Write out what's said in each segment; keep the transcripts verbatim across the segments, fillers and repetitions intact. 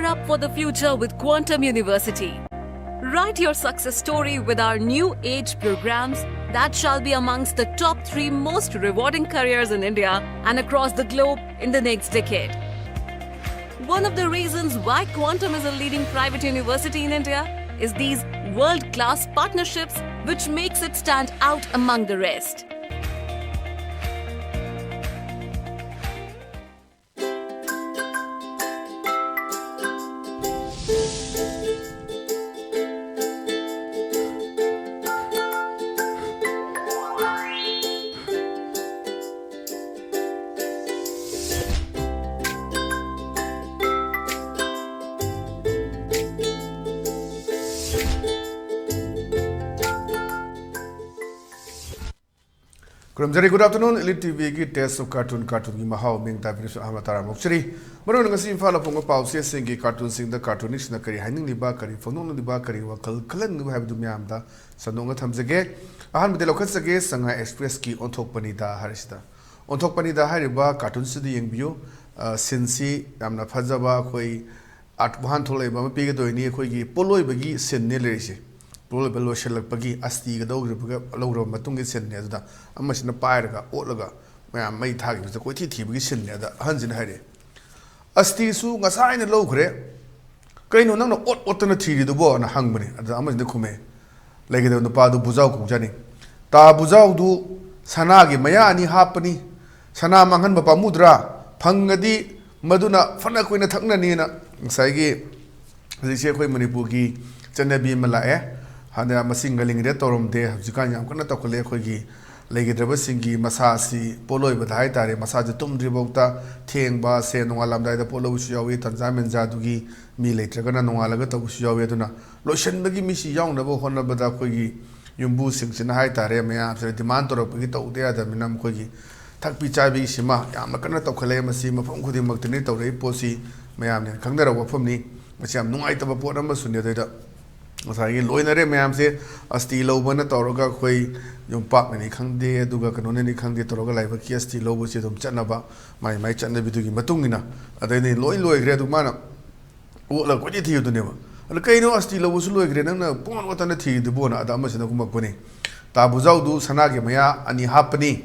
Up for the future with Quantum University. Write your success story with our new age programs that shall be amongst the top three most rewarding careers in India and across the globe in the next decade. One of the reasons why Quantum is a leading private university in India is these world class partnerships, which makes it stand out among the rest. ꯈꯨꯔꯨꯝꯖꯔꯤ꯫ Good afternoon, Elite T ꯚꯤꯒꯤ Taste of Cartoon, ꯀꯥꯔꯇꯨꯟꯒꯤ ꯃꯍꯥꯎ ꯃꯤꯡ ꯇꯥꯕꯤꯔꯤꯕꯁꯨ ꯑꯍꯥꯟꯕ ꯇꯔꯥꯃꯨꯛ ꯆꯔꯤ꯫ ꯃꯔꯨꯑꯣꯏꯅ ꯉꯁꯤ ꯏꯝꯐꯥꯜꯗ ꯐꯣꯡꯕ ꯄꯥꯎ ꯆꯦꯁꯤꯡꯒꯤ ꯀꯥꯔꯇꯨꯟꯁꯤꯡꯗ ꯀꯥꯔꯇꯨꯅꯤꯁ꯭ꯠꯅ ꯀꯔꯤ ꯍꯥꯏꯅꯤꯡꯂꯤꯕ, ꯀꯔꯤ ꯐꯣꯡꯗꯣꯛꯅꯤꯡꯂꯤꯕ, ꯀꯔꯤ ꯋꯥꯈꯜ ꯈꯜꯍꯟꯅꯤꯡꯂꯤꯕ ꯍꯥꯏꯕꯗꯨ ꯃꯌꯥꯝꯗ ꯁꯟꯗꯣꯛꯅ ꯊꯝꯖꯒꯦ꯫ ꯑꯍꯥꯟꯕꯗ ꯂꯧꯈꯠꯆꯒꯦ, ꯁꯉꯥꯏ ꯑꯦꯛꯁꯄ꯭ꯔꯦꯁꯀꯤ ꯑꯣꯟꯊꯣꯛꯄꯅꯤꯗ ꯍꯥꯏꯔꯤꯁꯤꯗ꯫ ꯑꯣꯟꯊꯣꯛꯄꯅꯤꯗ ꯍꯥꯏꯔꯤꯕ ꯀꯥꯔꯇꯨꯟꯁꯤꯗ ꯌꯦꯡꯕꯤꯌꯨ꯫ ꯑ, ꯁꯤꯟꯁꯤ ꯌꯥꯝꯅ ꯐꯖꯕ, ꯑꯩꯈꯣꯏ ꯑꯥꯔꯠ ꯋꯥꯍꯟꯊꯣꯛ ꯂꯩꯕ ꯑꯃ ꯄꯤꯒꯗꯣꯏꯅꯤ꯫ ꯑꯩꯈꯣꯏꯒꯤ ꯄꯣꯠꯂꯣꯏꯕꯒꯤ ꯁꯤꯟꯅꯦ ꯂꯩꯔꯤꯁꯦ꯫ ꯄꯣꯠꯂꯣꯏꯕ ꯂꯣꯏꯁꯤꯜꯂꯛꯄꯒꯤ ꯑꯁꯇꯤꯒ ꯂꯧꯈ꯭ꯔꯕꯒ, ꯂꯧꯈ꯭ꯔꯕ ꯃꯇꯨꯡꯒꯤ ꯁꯤꯟꯅꯦ꯫ ꯑꯗꯨꯗ ꯑꯃꯁꯤꯅ ꯄꯥꯏꯔꯒ ꯑꯣꯠꯂꯒ ꯃꯌꯥꯝ ꯃꯩ ꯊꯥꯈꯤꯕꯁꯤꯗ ꯀꯣꯏꯊꯤ ꯊꯤꯕꯒꯤ ꯁꯤꯟꯅꯦ꯫ ꯑꯗ ꯑꯍꯟꯁꯤꯅ ꯍꯥꯏꯔꯛꯑꯦ, "ꯑꯁꯇꯤꯁꯨ ꯉꯁꯥꯏꯅ ꯂꯧꯈ꯭ꯔꯦ, ꯀꯩꯅꯣ ꯅꯪꯅ ꯑꯣꯠ ꯑꯣꯠꯇꯅ ꯊꯤꯔꯤꯗꯨꯕꯣ?" ꯑꯅ ꯍꯪꯕꯅꯦ꯫ ꯑꯗꯨꯗ ꯑꯃꯁꯤꯅ ꯈꯨꯝꯃꯦ, ꯂꯩꯒꯗꯕ ꯅꯨꯄꯥꯗꯨ ꯕꯨꯖꯥꯎ ꯀꯧꯖꯥꯠꯅꯤ꯫ "ꯇꯥ ꯕꯨꯖꯥꯎꯗꯨ ꯁꯅꯥꯒꯤ ꯃꯌꯥ ꯑꯅꯤ ꯍꯥꯞꯄꯅꯤ, ꯁꯅꯥ ꯃꯥꯡꯍꯟꯕ ꯄꯥꯝꯃꯨꯗ꯭ꯔꯥ? ꯐꯪꯉꯗꯤ ꯃꯗꯨꯅ ꯐꯅ ꯀꯨꯏꯅ ꯊꯛꯅꯅꯤꯅ" ꯉꯁꯥꯏꯒꯤ ꯍꯧꯖꯤꯛꯁꯦ ꯑꯩꯈꯣꯏ ꯃꯅꯤꯄꯨꯔꯒꯤ ꯆꯠꯅꯕꯤ ꯑꯃ ꯂꯥꯛꯑꯦ꯫ ꯍꯥꯟꯅ ꯃꯁꯤ ꯉꯜꯂꯤꯉꯩꯗ ꯇꯧꯔꯝꯗꯦ, ꯍꯧꯖꯤꯛꯀꯥꯟ ꯌꯥꯝ ꯀꯟꯅ ꯇꯧꯈꯠꯂꯦ꯫ ꯑꯩꯈꯣꯏꯒꯤ ꯂꯩꯒꯗꯕꯁꯤꯡꯒꯤ ꯃꯁꯥꯁꯤ ꯄꯣꯠꯂꯣꯏꯕꯗ ꯍꯥꯏꯇꯥꯔꯦ, ꯃꯁꯥꯁꯤ ꯇꯨꯝꯗ꯭ꯔꯤꯐꯥꯎꯗ ꯊꯦꯡꯕ, ꯁꯦꯟ ꯅꯣꯡꯉꯥꯜꯂꯝꯗꯥꯏꯗ ꯄꯣꯠ ꯂꯧꯕꯁꯨ ꯌꯥꯎꯏ, ꯇꯟꯖꯥ ꯃꯦꯟꯖꯥꯗꯨꯒꯤ ꯃꯤ ꯂꯩꯇ꯭ꯔꯒꯅ ꯅꯣꯡꯉꯥꯜꯂꯒ ꯇꯧꯕꯁꯨ ꯌꯥꯎꯏ꯫ ꯑꯗꯨꯅ ꯂꯣꯏꯁꯤꯟꯕꯒꯤ ꯃꯤꯁꯤ ꯌꯥꯎꯅꯕ ꯍꯣꯠꯅꯕꯗ ꯑꯩꯈꯣꯏꯒꯤ ꯌꯨꯝꯕꯨꯁꯤꯡꯁꯤꯅ ꯍꯥꯏꯇꯥꯔꯦ, ꯃꯌꯥꯝꯁꯤꯅ ꯗꯤꯃꯥꯟ ꯇꯧꯔꯛꯄꯒꯤ ꯇꯧꯗ ꯌꯥꯗꯕꯅꯤꯅ ꯃꯈꯣꯏꯒꯤ ꯊꯛꯄꯤ ꯆꯥꯕꯤꯁꯤꯃ ꯌꯥꯝꯅ ꯀꯟꯅ ꯇꯧꯈꯠꯂꯛꯑꯦ꯫ ꯃꯁꯤ ꯃꯐꯝ ꯈꯨꯗꯤꯡꯃꯛꯇꯅꯤ ꯇꯧꯔꯛꯏ ꯄꯣꯠꯁꯤ, ꯃꯌꯥꯝꯅ ꯈꯪꯅꯔꯕ ꯋꯥꯐꯝꯅꯤ꯫ ꯃꯁꯤ ꯌꯥꯝ ꯅꯨꯡꯉꯥꯏꯇꯕ ꯄꯣꯠ ꯑꯃꯁꯨꯅꯤ꯫ ꯑꯗꯨꯗꯩꯗ ꯉꯁꯥꯏꯒꯤ ꯂꯣꯏꯅꯔꯦ ꯃꯌꯥꯝꯁꯦ, ꯑꯁꯇꯤ ꯂꯧꯕꯅ ꯇꯧꯔꯒ ꯑꯩꯈꯣꯏ ꯌꯨꯝꯄꯥꯛꯅꯅꯤ ꯈꯪꯗꯦ, ꯑꯗꯨꯒ ꯀꯩꯅꯣꯅꯅꯤ ꯈꯪꯗꯦ ꯇꯧꯔꯒ ꯂꯥꯏꯕꯛꯀꯤ ꯑꯁꯇꯤ ꯂꯧꯕꯁꯤ ꯑꯗꯨꯝ ꯆꯠꯅꯕ, ꯃꯥꯏ ꯃꯥꯏ ꯆꯠꯅꯕꯤꯗꯨꯒꯤ ꯃꯇꯨꯡ ꯏꯟꯅ꯫ ꯑꯗꯩꯗꯤ ꯂꯣꯏ ꯂꯣꯏꯈ꯭ꯔꯦ꯫ ꯑꯗꯨ ꯃꯥꯅ ꯑꯣꯠꯂꯒ ꯀꯣꯏꯊꯤ ꯊꯤꯕꯗꯨꯅꯦꯕ꯫ ꯑꯗ ꯀꯩꯅꯣ ꯑꯁꯇꯤ ꯂꯧꯕꯁꯨ ꯂꯣꯏꯈ꯭ꯔꯦ, ꯅꯪꯅ ꯄꯨꯡꯑꯣꯠ ꯑꯣꯠꯇꯅ ꯊꯤꯔꯤꯗꯨꯕꯣꯅ ꯑꯗ ꯑꯃꯁꯤꯅ ꯈꯨꯝꯃꯛꯄꯅꯤ, "ꯇꯥ ꯕꯨꯖꯥꯎꯗꯨ ꯁꯅꯥꯒꯤ ꯃꯌꯥ ꯑꯅꯤ ꯍꯥꯞꯄꯅꯤ,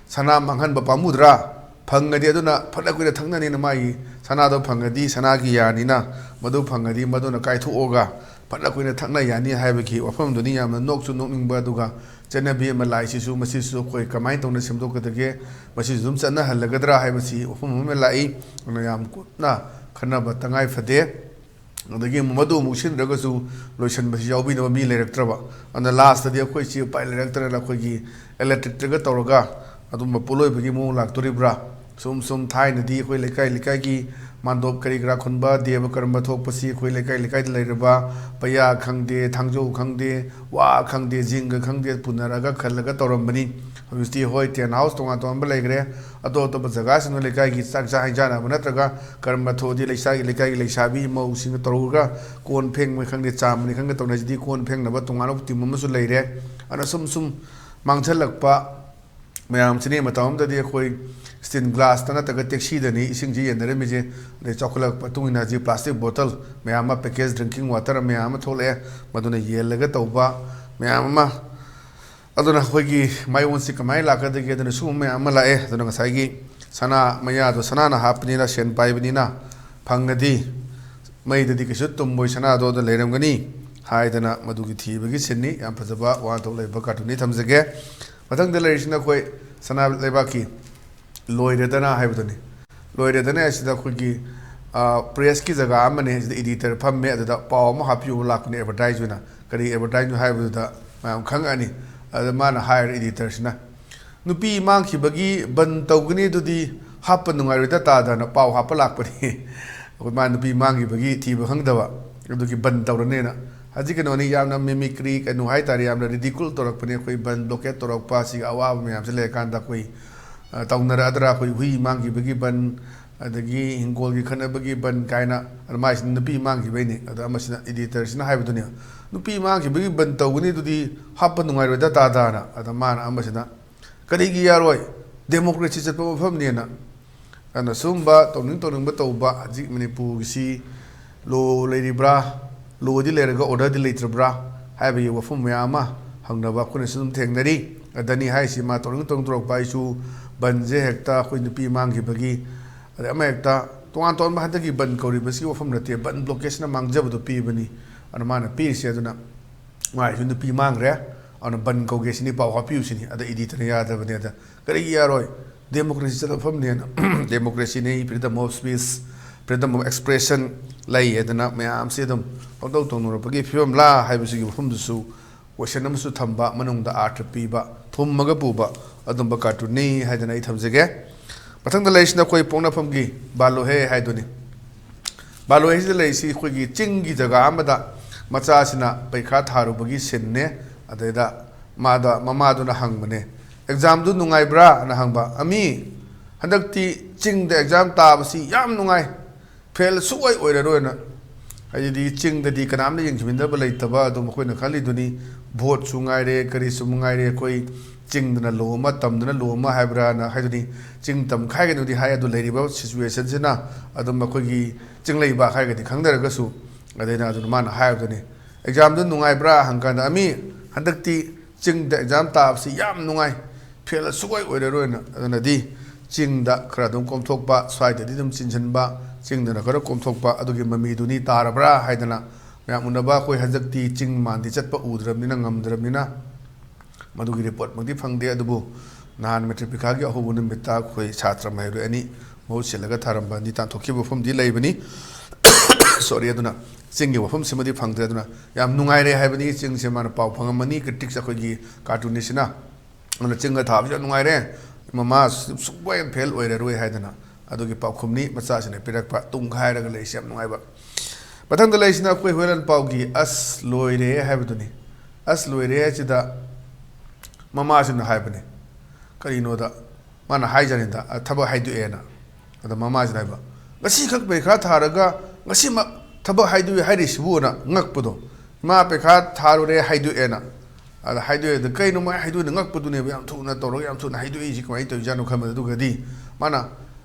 ꯁꯅꯥ ꯃꯥꯡꯍꯟꯕ ꯄꯥꯝꯃꯨꯗ꯭ꯔꯥ? ꯐꯪꯉꯗꯤ ꯑꯗꯨꯅ ꯐꯅ ꯀꯨꯏꯅ ꯊꯛꯅꯅꯤꯅ ꯃꯥꯒꯤ ꯁꯅꯥꯗꯣ ꯐꯪꯉꯗꯤ ꯁꯅꯥꯒꯤ ꯌꯥꯅꯤꯅ, ꯃꯗꯨ ꯐꯪꯉꯗꯤ ꯃꯗꯨꯅ ꯀꯥꯏꯊꯣꯛꯑꯒ ꯐꯅ ꯀꯨꯏꯅ ꯊꯛꯅ ꯌꯥꯅꯤ" ꯍꯥꯏꯕꯒꯤ ꯋꯥꯐꯝꯗꯨꯅꯤ꯫ ꯌꯥꯝꯅ ꯅꯣꯛꯁꯨ ꯅꯣꯛꯅꯤꯡꯕ, ꯑꯗꯨꯒ ꯆꯠꯅꯕꯤ ꯑꯃ ꯂꯥꯛꯏꯁꯤꯁꯨ, ꯃꯁꯤꯁꯨ ꯑꯩꯈꯣꯏ ꯀꯃꯥꯏꯅ ꯇꯧꯅ ꯁꯦꯝꯗꯣꯛꯀꯗꯒꯦ, ꯃꯁꯤꯁꯨ ꯑꯗꯨꯝ ꯆꯠꯅꯍꯜꯂꯒꯗ꯭ꯔꯥ ꯍꯥꯏꯕꯁꯤ ꯋꯥꯐꯝ ꯑꯃ ꯂꯥꯛꯏ꯫ ꯑꯗꯨꯅ ꯌꯥꯝ ꯀꯨꯞꯅ ꯈꯟꯅꯕ ꯇꯉꯥꯏ ꯐꯗꯦ꯫ ꯑꯗꯒꯤ ꯑꯃꯨꯛ ꯃꯗꯨ ꯑꯃꯨꯛ ꯁꯤꯟꯗ꯭ꯔꯒꯁꯨ ꯂꯣꯏꯁꯤꯟꯕꯁꯤ ꯌꯥꯎꯕꯤꯅꯕ ꯃꯤ ꯂꯩꯔꯛꯇ꯭ꯔꯕ꯫ ꯑꯗꯨꯅ ꯂꯥꯁꯇꯗꯤ ꯑꯩꯈꯣꯏꯁꯤ ꯎꯄꯥꯏ ꯂꯩꯔꯛꯇ꯭ꯔꯒ ꯑꯩꯈꯣꯏꯒꯤ ꯏꯂꯦꯛꯇ꯭ꯔꯤꯛꯇꯒ ꯇꯧꯔꯒ ꯑꯗꯨꯝꯕ ꯄꯣꯠꯂꯣꯏꯕꯒꯤ ꯃꯑꯣꯡ ꯂꯥꯛꯇꯣꯔꯤꯕ꯭ꯔꯥ? ꯁꯨꯝ ꯁꯨꯝ ꯊꯥꯏꯅꯗꯤ ꯑꯩꯈꯣꯏ ꯂꯩꯀꯥꯏ ꯂꯩꯀꯥꯏꯒꯤ ꯃꯥꯟꯗꯣꯞ ꯀꯔꯤ ꯀꯔꯥ ꯈꯨꯟꯕ, ꯗꯦꯕ ꯀꯔꯝꯕ ꯊꯣꯛꯄꯁꯤ ꯑꯩꯈꯣꯏ ꯂꯩꯀꯥꯏ ꯂꯩꯀꯥꯏꯗ ꯂꯩꯔꯕ ꯄꯩꯌꯥ ꯈꯪꯗꯦ, ꯊꯥꯡꯖꯧ ꯈꯪꯗꯦ, ꯋꯥ ꯈꯪꯗꯦ, ꯖꯤꯡꯒ ꯈꯪꯗꯦ, ꯄꯨꯅꯔꯒ ꯈꯜꯂꯒ ꯇꯧꯔꯝꯕꯅꯤ꯫ ꯍꯧꯖꯤꯛꯇꯤ ꯍꯣꯏ, ꯇꯦꯟ ꯍꯥꯎꯁ ꯇꯣꯉꯥꯟ ꯇꯣꯉꯥꯟꯕ ꯂꯩꯈ꯭ꯔꯦ꯫ ꯑꯇꯣꯞ ꯑꯇꯣꯞꯄ ꯖꯒꯥꯁꯤꯡꯗ ꯂꯩꯀꯥꯏꯒꯤ ꯆꯥꯛ ꯆꯥ ꯍꯩꯖꯥꯟꯅꯕ ꯅꯠꯇ꯭ꯔꯒ ꯀꯔꯝꯕ ꯊꯣꯛꯑꯗꯤ ꯂꯩꯁꯥꯒꯤ, ꯂꯩꯀꯥꯏꯒꯤ ꯂꯩꯁꯥꯕꯤ ꯃꯧꯁꯤꯡꯒ ꯇꯧꯔꯒ ꯀꯣꯟ ꯐꯦꯡꯕꯅꯤ ꯈꯪꯗꯦ, ꯆꯥꯝꯕꯅꯤ ꯈꯪꯗꯦ ꯇꯧꯅꯩꯁꯤꯗꯤ ꯀꯣꯟ ꯐꯦꯡꯅꯕ ꯇꯣꯉꯥꯟꯕ ꯇꯤꯝ ꯑꯃꯁꯨ ꯂꯩꯔꯦ꯫ ꯑꯗꯨꯅ ꯁꯨꯝ ꯁꯨꯝ ꯃꯥꯡꯁꯤꯜꯂꯛꯄ ꯃꯌꯥꯝꯁꯤꯅꯤ꯫ ꯃꯇꯝ ꯑꯃꯗꯗꯤ ꯑꯩꯈꯣꯏ ꯁ꯭ꯇꯤꯟ ꯒ꯭ꯂꯥꯁꯇ ꯅꯠꯇ꯭ꯔꯒ ꯇꯦꯛꯁꯤꯗꯅꯤ ꯏꯁꯤꯡꯁꯤ ꯌꯦꯟꯅꯔꯝꯃꯤꯁꯦ꯫ ꯑꯗꯩ ꯆꯥꯎꯈꯠꯂꯛꯄ ꯃꯇꯨꯡ ꯏꯟꯅ ꯍꯧꯖꯤꯛ ꯄ꯭ꯂꯥꯁꯇꯤꯛ ꯕꯣꯇꯜ ꯃꯌꯥꯝ ꯑꯃ, ꯄꯦꯀꯦꯖ ꯗ꯭ꯔꯤꯡꯀꯤꯡ ꯋꯥꯇꯔ ꯃꯌꯥꯝ ꯑꯃ ꯊꯣꯛꯂꯛꯑꯦ, ꯃꯗꯨꯅ ꯌꯦꯜꯂꯒ ꯇꯧꯕ ꯃꯌꯥꯝ ꯑꯃ꯫ ꯑꯗꯨꯅ ꯑꯩꯈꯣꯏꯒꯤ ꯃꯥꯏꯑꯣꯟꯁꯤ ꯀꯃꯥꯏꯅ ꯂꯥꯛꯀꯗꯒꯦ? ꯑꯗꯨꯅ ꯁꯤꯒꯨꯝꯕ ꯃꯌꯥꯝ ꯑꯃ ꯂꯥꯛꯑꯦ꯫ ꯑꯗꯨꯅ ꯉꯁꯥꯏꯒꯤ ꯁꯅꯥ ꯃꯌꯥꯗꯣ ꯁꯅꯥꯅ ꯍꯥꯞꯄꯅꯤꯅ, ꯁꯦꯟ ꯄꯥꯏꯕꯅꯤꯅ, ꯐꯪꯉꯗꯤ ꯃꯩꯗꯗꯤ ꯀꯩꯁꯨ ꯇꯨꯝꯃꯣꯏ, ꯁꯅꯥꯗꯣ ꯑꯗꯨ ꯂꯩꯔꯝꯒꯅꯤ ꯍꯥꯏꯗꯅ ꯃꯗꯨꯒꯤ ꯊꯤꯕꯒꯤ ꯁꯤꯟꯅꯤ꯫ ꯌꯥꯝ ꯐꯖꯕ ꯋꯥꯍꯟꯊꯣꯛ ꯂꯩꯕ ꯀꯥꯔꯇꯨꯟꯅꯤ, ꯊꯝꯖꯒꯦ꯫ ꯃꯊꯪꯗ ꯂꯩꯔꯤꯁꯤꯅ ꯑꯩꯈꯣꯏ ꯁꯅꯥ ꯂꯩꯕꯥꯛꯀꯤ ꯂꯣꯏꯔꯦꯗꯅ ꯍꯥꯏꯕꯗꯨꯅꯤ꯫ ꯂꯣꯏꯔꯦꯗꯅ ꯍꯥꯏꯁꯤꯗ ꯑꯩꯈꯣꯏꯒꯤ, ꯑ, ꯄ꯭ꯔꯦꯁꯀꯤ ꯖꯒꯥ ꯑꯃꯅꯦ, ꯁꯤꯗ ꯏꯗꯤꯇꯔ ꯐꯝꯃꯦ, ꯑꯗꯨꯗ ꯄꯥꯎ ꯑꯃ ꯍꯥꯞꯄꯤꯌꯨ ꯂꯥꯛꯄꯅꯦ, ꯑꯦꯗꯚꯔꯇꯥꯏꯖ ꯑꯣꯏꯅ꯫ ꯀꯔꯤ ꯑꯦꯗꯚꯔꯇꯥꯏꯖꯅꯣ ꯍꯥꯏꯕꯗꯨꯗ ꯃꯌꯥꯝ ꯈꯪꯉꯛꯑꯅꯤ꯫ ꯑꯗ ꯃꯥꯅ ꯍꯥꯏꯔꯦ, ꯏꯗꯤꯇꯔꯁꯤꯅ, "ꯅꯨꯄꯤ ꯃꯥꯡꯈꯤꯕꯒꯤ ꯕꯟ ꯇꯧꯒꯅꯤ, ꯑꯗꯨꯗꯤ ꯍꯥꯞꯄ ꯅꯨꯡꯉꯥꯏꯔꯣꯏꯗ ꯇꯥꯗꯅ" ꯄꯥꯎ ꯍꯥꯞꯄ ꯂꯥꯛꯄꯅꯤ꯫ ꯑꯩꯈꯣꯏ ꯃꯥ ꯅꯨꯄꯤ ꯃꯥꯡꯈꯤꯕꯒꯤ ꯊꯤꯕ ꯈꯪꯗꯕ, ꯑꯗꯨꯒꯤ ꯕꯟ ꯇꯧꯔꯅꯦꯅ꯫ ꯍꯧꯖꯤꯛ ꯀꯩꯅꯣꯅꯤ, ꯌꯥꯝꯅ ꯃꯤꯃꯤꯀ꯭ꯔꯤ ꯀꯩꯅꯣ ꯍꯥꯏꯇꯥꯔꯦ, ꯌꯥꯝꯅ ꯔꯤꯗꯤꯀꯨꯜ ꯇꯧꯔꯛꯄꯅꯦ꯫ ꯑꯩꯈꯣꯏ ꯕꯟ ꯕ꯭ꯂꯣꯀꯦꯠ ꯇꯧꯔꯛꯄ, ꯑꯁꯤꯒꯤ ꯑꯋꯥꯕ ꯃꯌꯥꯝꯁꯦ ꯂꯩꯔꯀꯥꯟꯗ ꯑꯩꯈꯣꯏ, ꯑ, ꯇꯧꯅꯔꯛꯑꯗ꯭ꯔꯥ, ꯑꯩꯈꯣꯏ ꯍꯨꯏ ꯃꯥꯡꯈꯤꯕꯒꯤ ꯕꯟ, ꯑꯗꯒꯤ ꯍꯤꯡꯒꯣꯜꯒꯤ ꯈꯠꯅꯕꯒꯤ ꯕꯟ ꯀꯥꯏꯅ꯫ ꯑꯗ ꯃꯥꯏꯁꯤꯅ ꯅꯨꯄꯤ ꯃꯥꯡꯈꯤꯕꯩꯅꯤ꯫ ꯑꯗ ꯑꯃꯁꯤꯅ, ꯏꯗꯤꯇꯔꯁꯤꯅ ꯍꯥꯏꯕꯗꯨꯅꯦ, "ꯅꯨꯄꯤ ꯃꯥꯡꯈꯤꯕꯒꯤ ꯕꯟ ꯇꯧꯒꯅꯤ, ꯑꯗꯨꯗꯤ ꯍꯥꯞꯄ ꯅꯨꯡꯉꯥꯏꯔꯣꯏꯗ ꯇꯥꯗꯥꯅ"꯫ ꯑꯗ ꯃꯥꯅ ꯑꯃꯁꯤꯅ, "ꯀꯔꯤꯒꯤ ꯌꯥꯔꯣꯏ? ꯗꯦꯃꯣꯀ꯭ꯔꯦꯁꯤ ꯆꯠꯄ ꯃꯐꯝꯅꯦꯅ"꯫ ꯑꯗꯨꯅ ꯁꯨꯝꯕ ꯇꯧꯅꯤꯡ ꯇꯧꯅꯤꯡꯕ ꯇꯧꯕ, ꯍꯧꯖꯤꯛ ꯃꯅꯤꯄꯨꯔꯒꯤꯁꯤ ꯂꯣ ꯂꯩꯔꯤꯕ꯭ꯔꯥ, ꯂꯣꯗꯤ ꯂꯩꯔꯒ ꯑꯣꯔꯗꯔꯗꯤ ꯂꯩꯇ꯭ꯔꯕ꯭ꯔꯥ ꯍꯥꯏꯕꯒꯤ ꯋꯥꯐꯝ ꯃꯌꯥꯝ ꯑꯃ ꯍꯪꯅꯕ ꯑꯩꯈꯣꯏꯅꯁꯨ ꯑꯗꯨꯝ ꯊꯦꯡꯅꯔꯤ꯫ ꯑꯗꯅꯤ ꯍꯥꯏꯁꯤ ꯃꯥ ꯇꯧꯅꯤꯡ ꯇꯧꯅꯤꯡ ꯇꯧꯔꯛꯄ, ꯑꯩꯁꯨ ꯕꯟꯁꯦ ꯍꯦꯛꯇ ꯑꯩꯈꯣꯏ ꯅꯨꯄꯤ ꯃꯥꯡꯈꯤꯕꯒꯤ, ꯑꯗꯩ ꯑꯃ ꯍꯦꯛꯇ ꯇꯣꯉꯥꯟ ꯇꯣꯉꯥꯟꯕ ꯍꯟꯗꯛꯀꯤ ꯕꯟ ꯀꯧꯔꯤꯕꯁꯤꯒꯤ ꯋꯥꯐꯝ ꯅꯠꯇꯦ, ꯕꯟ ꯕ꯭ꯂꯣꯀꯦꯁꯅ ꯃꯥꯡꯖꯕꯗꯣ ꯄꯤꯕꯅꯤ꯫ ꯑꯗꯨꯅ ꯃꯥꯅ ꯄꯤꯔꯤꯁꯦ, ꯑꯗꯨꯅ ꯃꯥꯒꯤꯁꯨ ꯅꯨꯄꯤ ꯃꯥꯡꯈ꯭ꯔꯦ, ꯑꯗꯨꯅ ꯕꯟ ꯀꯧꯒꯦ ꯁꯤꯅꯤ, ꯄꯥꯎ ꯍꯥꯞꯄꯤꯌꯨ ꯁꯤꯅꯤ꯫ ꯑꯗ ꯏꯗꯤꯇꯅ ꯌꯥꯗꯕꯅꯦ꯫ ꯑꯗ ꯀꯔꯤꯒꯤ ꯌꯥꯔꯣꯏ? ꯗꯦꯃꯣꯀ꯭ꯔꯦꯁꯤ ꯆꯠꯅꯐꯝꯅꯦꯅ ꯗꯦꯃꯣꯀ꯭ꯔꯦꯁꯤꯅꯤ, freedom of speech, freedom of expression ꯂꯩ ꯍꯥꯏꯗꯅ ꯃꯌꯥꯝꯁꯦ ꯑꯗꯨꯝ ꯄꯪꯇꯧ ꯇꯧꯅꯔꯛꯄꯒꯤ ꯐꯤꯕꯝꯂꯥ ꯍꯥꯏꯕꯁꯤꯒꯤ ꯃꯐꯝꯗꯨꯁꯨ ꯀꯣꯏꯁꯟ ꯑꯃꯁꯨ ꯊꯝꯕ, ꯃꯅꯨꯡꯗ ꯑꯥꯔꯊ ꯄꯤꯕ, ꯊꯨꯝꯃꯒ ꯄꯨꯕ ꯑꯗꯨꯝꯕ ꯀꯥꯔꯇꯨꯟꯅꯤ ꯍꯥꯏꯗꯅ ꯑꯩ ꯊꯝꯖꯒꯦ꯫ ꯃꯊꯪꯗ ꯂꯩꯔꯤꯁꯤꯅ ꯑꯩꯈꯣꯏ ꯄꯣꯛꯅꯐꯝꯒꯤ ꯕꯥꯂꯣꯍꯦ ꯍꯥꯏꯗꯨꯅꯤ꯫ ꯕꯥꯂꯣꯍꯦꯁꯤꯗ ꯂꯩꯔꯤꯁꯤ ꯑꯩꯈꯣꯏꯒꯤ ꯆꯤꯡꯒꯤ ꯖꯒꯥ ꯑꯃꯗ ꯃꯆꯥꯁꯤꯅ ꯄꯩꯈꯥ ꯊꯥꯔꯨꯕꯒꯤ ꯁꯤꯟꯅꯦ꯫ ꯑꯗꯩꯗ ꯃꯥꯗ ꯃꯃꯥꯗꯨꯅ ꯍꯪꯕꯅꯦ, "ꯑꯦꯛꯖꯥꯝꯗꯨ ꯅꯨꯡꯉꯥꯏꯕ꯭ꯔꯥ?" ꯑꯅ ꯍꯪꯕ꯫ "ꯑꯃꯤ, ꯍꯟꯗꯛꯇꯤ ꯆꯤꯡꯗ ꯑꯦꯛꯖꯥꯝ ꯇꯥꯕꯁꯤ ꯌꯥꯝ ꯅꯨꯡꯉꯥꯏ, ꯐꯦꯜ ꯁꯨꯛꯑꯣꯏ ꯑꯣꯏꯔꯔꯣꯏꯅ"꯫ ꯍꯥꯏꯗꯤ ꯆꯤꯡꯗꯗꯤ ꯀꯅꯥꯝꯅ ꯌꯦꯡꯁꯤꯟꯕꯤꯅꯕ ꯂꯩꯇꯕ, ꯑꯗꯨꯝ ꯑꯩꯈꯣꯏꯅ ꯈꯜꯂꯤꯗꯨꯅꯤ, ꯚꯣꯠꯁꯨ ꯉꯥꯏꯔꯦ, ꯀꯔꯤꯁꯨ ꯉꯥꯏꯔꯦ, ꯑꯩꯈꯣꯏ ꯆꯤꯡꯗꯅ ꯂꯣ ꯑꯃ, ꯇꯝꯗꯅ ꯂꯣ ꯑꯃ ꯍꯥꯏꯕ꯭ꯔꯥꯅ ꯍꯥꯏꯗꯨꯅꯤ꯫ ꯆꯤꯡ ꯇꯝ ꯈꯥꯏꯒꯅꯨꯗꯤ ꯍꯥꯏ, ꯑꯗꯨ ꯂꯩꯔꯤꯕ ꯁꯤꯆꯨꯋꯦꯁꯟꯁꯤꯅ ꯑꯗꯨꯝ ꯑꯩꯈꯣꯏꯒꯤ ꯆꯤꯡꯂꯩꯕꯥꯛ ꯍꯥꯏꯔꯒꯗꯤ ꯈꯪꯅꯔꯒꯁꯨ, ꯑꯗꯩꯅ ꯑꯗꯨꯅ ꯃꯥꯅ ꯍꯥꯏꯕꯗꯨꯅꯤ, "ꯑꯦꯛꯖꯥꯝꯗꯨ ꯅꯨꯡꯉꯥꯏꯕ꯭ꯔꯥ?" ꯍꯪꯀꯥꯟꯗ, "ꯑꯃꯤ, ꯍꯟꯗꯛꯇꯤ ꯆꯤꯡꯗ ꯑꯦꯛꯖꯥꯝ ꯇꯥꯕꯁꯤ ꯌꯥꯝ ꯅꯨꯡꯉꯥꯏ, ꯐꯦꯜ ꯁꯨꯛꯑꯣꯏ ꯑꯣꯏꯔꯔꯣꯏꯅ"꯫ ꯑꯗꯨꯅꯗꯤ ꯆꯤꯡꯗ ꯈꯔ ꯑꯗꯨꯝ ꯀꯣꯝꯊꯣꯛꯄ, ꯁ꯭ꯋꯥꯏꯗꯗꯤ ꯑꯗꯨꯝ ꯆꯤꯟꯁꯤꯟꯕ, ꯆꯤꯡꯗꯅ ꯈꯔ ꯀꯣꯝꯊꯣꯛꯄ, ꯑꯗꯨꯒꯤ ꯃꯃꯤꯗꯨꯅꯤ ꯇꯥꯔꯕ꯭ꯔꯥ ꯍꯥꯏꯗꯅ ꯃꯌꯥꯝ ꯎꯅꯕ꯫ ꯑꯩꯈꯣꯏ ꯍꯟꯗꯛꯇꯤ ꯆꯤꯡ ꯃꯥꯟꯗꯤ ꯆꯠꯄ ꯎꯗ꯭ꯔꯕꯅꯤꯅ, ꯉꯝꯗ꯭ꯔꯕꯅꯤꯅ, ꯃꯗꯨꯒꯤ ꯔꯤꯄꯣꯔꯠꯃꯛꯇꯤ ꯐꯪꯗꯦ꯫ ꯑꯗꯨꯕꯨ ꯅꯍꯥꯟ ꯃꯦꯇ꯭ꯔꯤꯛ ꯄꯔꯤꯈꯥꯒꯤ ꯑꯍꯧꯕ ꯅꯨꯃꯤꯠꯇ ꯑꯩꯈꯣꯏ ꯁꯥꯇ꯭ꯔ ꯃꯍꯩꯔꯣꯏ ꯑꯅꯤ ꯃꯍꯨꯠ ꯁꯤꯜꯂꯒ ꯊꯥꯔꯝꯕ ꯑꯅꯤ ꯇꯥꯟꯊꯣꯛꯈꯤꯕ ꯋꯥꯐꯝꯗꯤ ꯂꯩꯕꯅꯤ꯫ ꯁꯣꯔꯤ, ꯑꯗꯨꯅ ꯆꯤꯡꯒꯤ ꯋꯥꯐꯝꯁꯤꯃꯗꯤ ꯐꯪꯗ꯭ꯔꯦ꯫ ꯑꯗꯨꯅ ꯌꯥꯝ ꯅꯨꯡꯉꯥꯏꯔꯦ ꯍꯥꯏꯕꯅꯤ, ꯆꯤꯡꯁꯦ ꯃꯥꯅ ꯄꯥꯎ ꯐꯪꯉꯝꯃꯅꯤ, ꯀ꯭ꯔꯤꯇꯤꯛꯁ ꯑꯩꯈꯣꯏꯒꯤ ꯀꯥꯔꯇꯨꯅꯤꯁꯁꯤꯅ꯫ ꯑꯗꯨꯅ ꯆꯤꯡꯒ ꯊꯥꯕꯁꯤ ꯌꯥꯝ ꯅꯨꯡꯉꯥꯏꯔꯦ, ꯃꯃꯥ ꯁꯨꯛ-, ꯁꯨꯛꯐꯦꯜ ꯐꯦꯜ ꯑꯣꯏꯔꯔꯣꯏ ꯍꯥꯏꯗꯅ꯫ ꯑꯗꯨꯒꯤ ꯄꯥꯎꯈꯨꯝꯅꯤ ꯃꯆꯥꯁꯤꯅ ꯄꯤꯔꯛꯄ, ꯇꯨꯡꯈꯥꯏꯔꯒ ꯂꯩꯔꯤꯁꯤ ꯌꯥꯝ ꯅꯨꯡꯉꯥꯏꯕ꯫ ꯃꯊꯪꯗ ꯂꯩꯔꯤꯁꯤꯅ ꯑꯩꯈꯣꯏ ꯍꯨꯏꯂꯦꯟ ꯄꯥꯎꯒꯤ "ꯑꯁ ꯂꯣꯏꯔꯦ" ꯍꯥꯏꯕꯗꯨꯅꯤ꯫ "ꯑꯁ ꯂꯣꯏꯔꯦ" ꯍꯥꯏꯁꯤꯗ ꯃꯃꯥꯁꯤꯅ ꯍꯥꯏꯕꯅꯤ꯫ ꯀꯔꯤꯅꯣꯗ ꯃꯥꯅ ꯍꯥꯏꯖꯥꯠꯅꯤꯗ, "ꯑ, ꯊꯕꯛ ꯍꯥꯏꯗꯣꯛꯑꯦꯅ"꯫ ꯑꯗ ꯃꯃꯥꯁꯤꯅ ꯍꯥꯏꯕ, "ꯉꯁꯤꯈꯛ ꯄꯔꯤꯈꯥ ꯊꯥꯔꯒ ꯉꯁꯤꯃꯛ ꯊꯕꯛ ꯍꯥꯏꯗꯣꯛꯑꯦ ꯍꯥꯏꯔꯤꯁꯤꯕꯨꯅ" ꯉꯛꯄꯗꯣ꯫ ꯃꯥ ꯄꯔꯤꯈꯥ ꯊꯥꯔꯨꯔꯦ ꯍꯥꯏꯗꯣꯛꯑꯦꯅ꯫ ꯑꯗ ꯍꯥꯏꯗꯣꯛꯑꯦ, ꯑꯗ ꯀꯩꯅꯣ ꯃꯥꯏ ꯍꯥꯏꯗꯣꯛꯑꯦꯅ ꯉꯛꯄꯗꯨꯅꯦꯕ, ꯌꯥꯝ ꯊꯨꯅ ꯇꯧꯔꯒ ꯌꯥꯝ ꯊꯨꯅ ꯍꯥꯏꯗꯣꯛꯏꯁꯤ ꯀꯃꯥꯏꯅ ꯇꯧꯔꯤꯖꯥꯠꯅꯣ ꯈꯟꯕꯗ꯫ ꯑꯗꯨꯒꯗꯤ ꯃꯥꯅ